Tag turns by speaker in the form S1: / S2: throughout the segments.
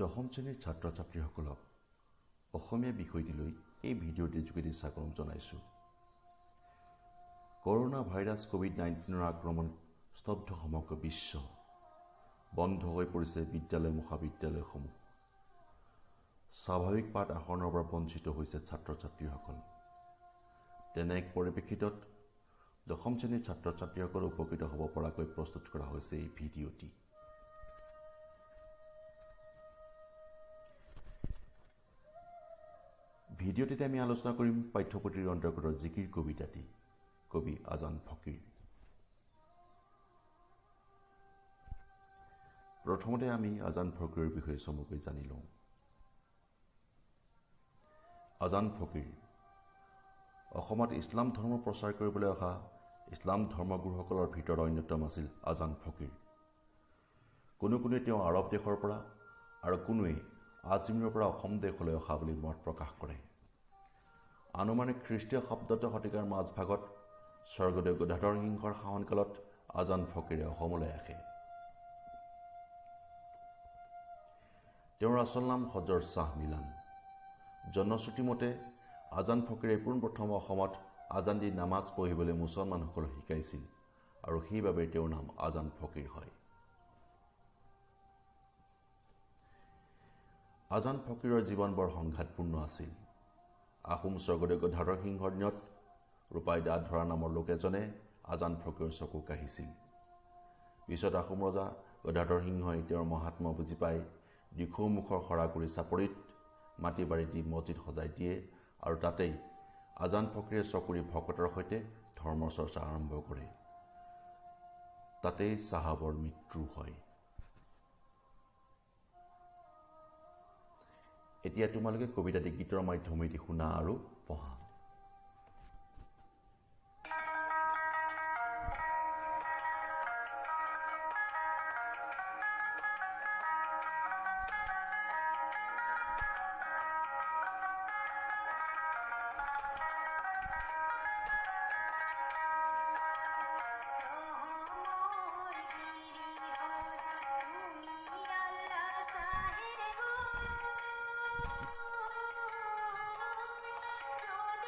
S1: দশম শ্ৰেণীৰ ছাত্ৰ ছাত্ৰীসকলক অসমীয়া বিষয়টিলৈ এই ভিডিঅ'টিৰ যোগেদি স্বাগতম জনাইছোঁ। কৰোণা ভাইৰাছ কোভিড-19ৰ আক্ৰমণ স্তব্ধ সমগ্ৰ বিশ্ব। বন্ধ হৈ পৰিছে বিদ্যালয় মহাবিদ্যালয়সমূহ। স্বাভাৱিক পাঠ আহৰণৰ পৰা বঞ্চিত হৈছে ছাত্ৰ ছাত্ৰীসকল। তেনে এক পৰিপ্ৰেক্ষিতত দশম শ্ৰেণীৰ ছাত্ৰ ছাত্ৰীসকল উপকৃত হ'ব পৰাকৈ প্ৰস্তুত কৰা হৈছে এই ভিডিঅ'টি। ভিডিঅ'টিতে আমি আলোচনা কৰিম পাঠ্যপুথিৰ অন্তৰ্গত জিকিৰ কবিতাটি, কবি আজান ফকীৰ। প্ৰথমতে আমি আজান ফকীৰৰ বিষয়ে চমুকৈ জানি লওঁ। আজান ফকীৰ অসমত ইছলাম ধৰ্ম প্ৰচাৰ কৰিবলৈ অহা ইছলাম ধৰ্মগুৰুসকলৰ ভিতৰত অন্যতম আছিল আজান ফকীৰ। কোনো কোনোৱে তেওঁ আৰৱ দেশৰ পৰা আৰু কোনোৱে আজমীৰৰ পৰা অসম দেশলৈ অহা বুলি মত প্ৰকাশ কৰে। আনুমানিক খ্ৰীষ্টীয় সপ্তদশ শতিকাৰ মাজভাগত স্বৰ্গদেউ গদাধৰ সিংহৰ শাসনকালত আজান ফকীৰে অসমলৈ আহে। তেওঁৰ আচল নাম হজৰ শ্বাহ মিলান। জনশ্ৰুতি মতে আজান ফকীৰে পোনপ্ৰথম অসমত আজান দি নামাজ পঢ়িবলৈ মুছলমানসকলক শিকাইছিল আৰু সেইবাবে তেওঁৰ নাম আজান ফকীৰ হয়। আজান ফকীৰৰ জীৱন বৰ সংঘাতপূৰ্ণ আছিল। আহোম স্বৰ্গদেউ গদাধৰ সিংহৰ দিনত ৰূপাই দা ধৰা নামৰ লোক এজনে আজান ফকীৰৰ চকু কাঢ়িছিল। পিছত আহোম ৰজা গদাধৰ সিংহই তেওঁৰ মহাত্মা বুজি পাই দিখৌমুখৰ শৰাকুৰি চাপৰিত মাটি বাৰী দি মছজিদ সজাই দিয়ে আৰু তাতেই আজান ফকীৰে চকুৰি ভকতৰ সৈতে ধৰ্ম চৰ্চা আৰম্ভ কৰে। তাতেই চাহাবৰ মৃত্যু হয়। এতিয়া তোমালোকে কবিতাটি গীতৰ মাধ্যমেদি শুনা আৰু পঢ়া।
S2: তুমি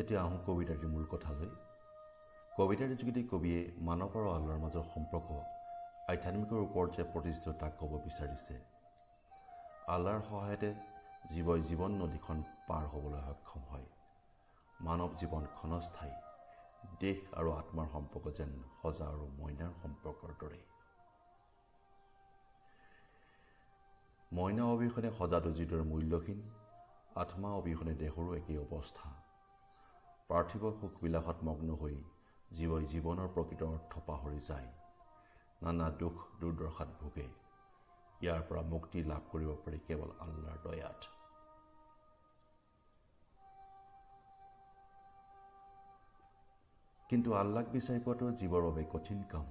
S1: এতিয়া আহোঁ কবিতাটিৰ মূল কথালৈ। কবিতাটিৰ যোগেদি কবিয়ে মানৱ আৰু আল্লাহৰ মাজৰ সম্পৰ্ক আধ্যাত্মিকৰ ওপৰত যে প্ৰতিষ্ঠিত তাক ক'ব বিচাৰিছে। আল্লাহৰ সহায়তে জীৱই জীৱন নদীখন পাৰ হ'বলৈ সক্ষম হয়। মানৱ জীৱন ক্ষণস্থায়ী। দেহ আৰু আত্মাৰ সম্পৰ্ক যেন সজা আৰু মইনাৰ সম্পৰ্কৰ দৰে। মইনা অবিহনে সজাটো যিদৰে মূল্যহীন, আত্মা অবিহনে দেহৰো একেই অৱস্থা। পাৰ্থিৱ সুখবিলাসত মগ্ন হৈ জীৱই জীৱনৰ প্ৰকৃত অৰ্থ পাহৰি যায়, নানা দুখ দুৰ্দশাত ভোগে। ইয়াৰ পৰা মুক্তি লাভ কৰিব পাৰি কেৱল আল্লাহৰ দয়াত। কিন্তু আল্লাহক বিচাৰি পোৱাটো জীৱৰ বাবে কঠিন কাম।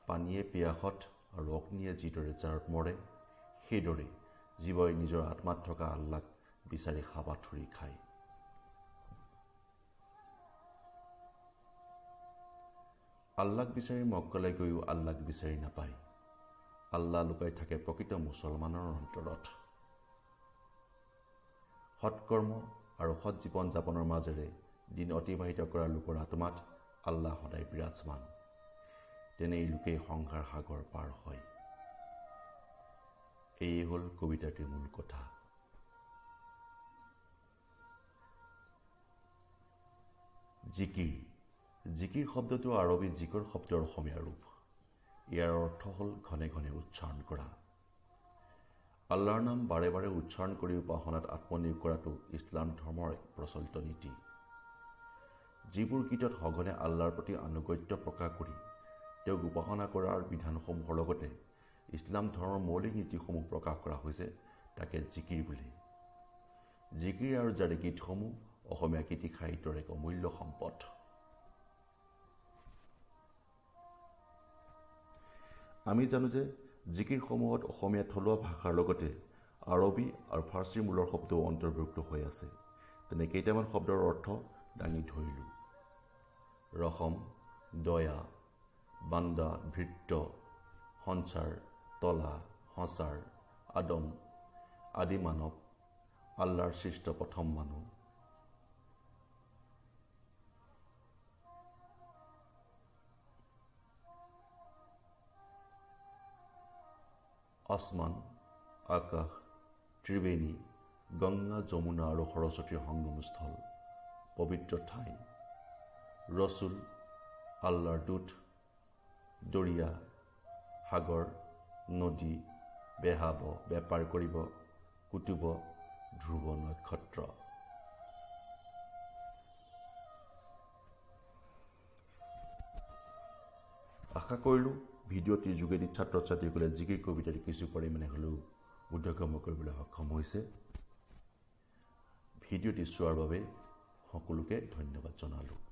S1: পানীয়ে পিয়াসত আৰু অগ্নিয়ে যিদৰে জাৰত মৰে, সেইদৰে জীৱই নিজৰ আত্মাত থকা আল্লাহক বিচাৰি হাবাথুৰি খায়। আল্লাহক বিচাৰি মক্কালৈ গৈও আল্লাহক বিচাৰি নাপায়। আল্লাহ লুকাই থাকে প্ৰকৃত মুছলমানৰ অন্তৰত। সৎকৰ্ম আৰু সৎ জীৱন যাপনৰ মাজেৰে দিন অতিবাহিত কৰা লোকৰ আত্মাত আল্লাহ সদায় বিৰাজমান। তেনেই লোকেই সংসাৰ সাগৰ পাৰ হয়। এয়ে হ'ল কবিতাটিৰ মূল কথা। জিকিৰ। জিকিৰ শব্দটো আৰবী জিকৰ শব্দৰ অসমীয়া ৰূপ। ইয়াৰ অৰ্থ হ'ল ঘনে ঘনে উচ্চাৰণ কৰা। আল্লাহৰ নাম বাৰে বাৰে উচ্চাৰণ কৰি উপাসনাত আত্মনিয়োগ কৰাটো ইছলাম ধৰ্মৰ এক প্ৰচলিত নীতি। যিবোৰ গীতত সঘনে আল্লাহৰ প্ৰতি আনুগত্য প্ৰকাশ কৰি তেওঁক উপাসনা কৰাৰ বিধানসমূহৰ লগতে ইছলাম ধৰ্মৰ মৌলিক নীতিসমূহ প্ৰকাশ কৰা হৈছে, তাকে জিকিৰ বোলে। জিকিৰ আৰু জাৰি গীতসমূহ অসমীয়া গীতি সাহিত্যৰ এক অমূল্য সম্পদ। আমি জানো যে জিকিৰসমূহত অসমীয়া থলুৱা ভাষাৰ লগতে আৰবী আৰু ফাৰ্চী মূলৰ শব্দও অন্তৰ্ভুক্ত হৈ আছে। তেনে কেইটামান শব্দৰ অৰ্থ দাঙি ধৰিলোঁ। ৰসম, দয়া, বান্দা, ভৃত্য, সঞ্চাৰ, তলা, সঁচাৰ, আদম, আদি মানৱ, আল্লাহৰ সৃষ্ট প্ৰথম মানুহ, আসমান, আকাশ, ত্ৰিবেণী, গংগা, যমুনা আৰু সৰস্বতীৰ সংগমস্থল, পবিত্ৰ ঠাই, ৰচুল, আল্লাহৰ দূত, দৰিয়া, সাগৰ, নদী, বেহাব, বেপাৰ কৰিব, কুটুব, ধ্ৰুৱ নক্ষত্ৰ। আশা কৰিলোঁ ভিডিঅ'টিৰ যোগেদি ছাত্ৰ ছাত্ৰীসকলে জিকিৰ কবিতাটি কিছু পৰিমাণে হ'লেও বোধগম্য কৰিবলৈ সক্ষম হৈছে। ভিডিঅ'টি চোৱাৰ বাবে সকলোকে ধন্যবাদ জনালোঁ।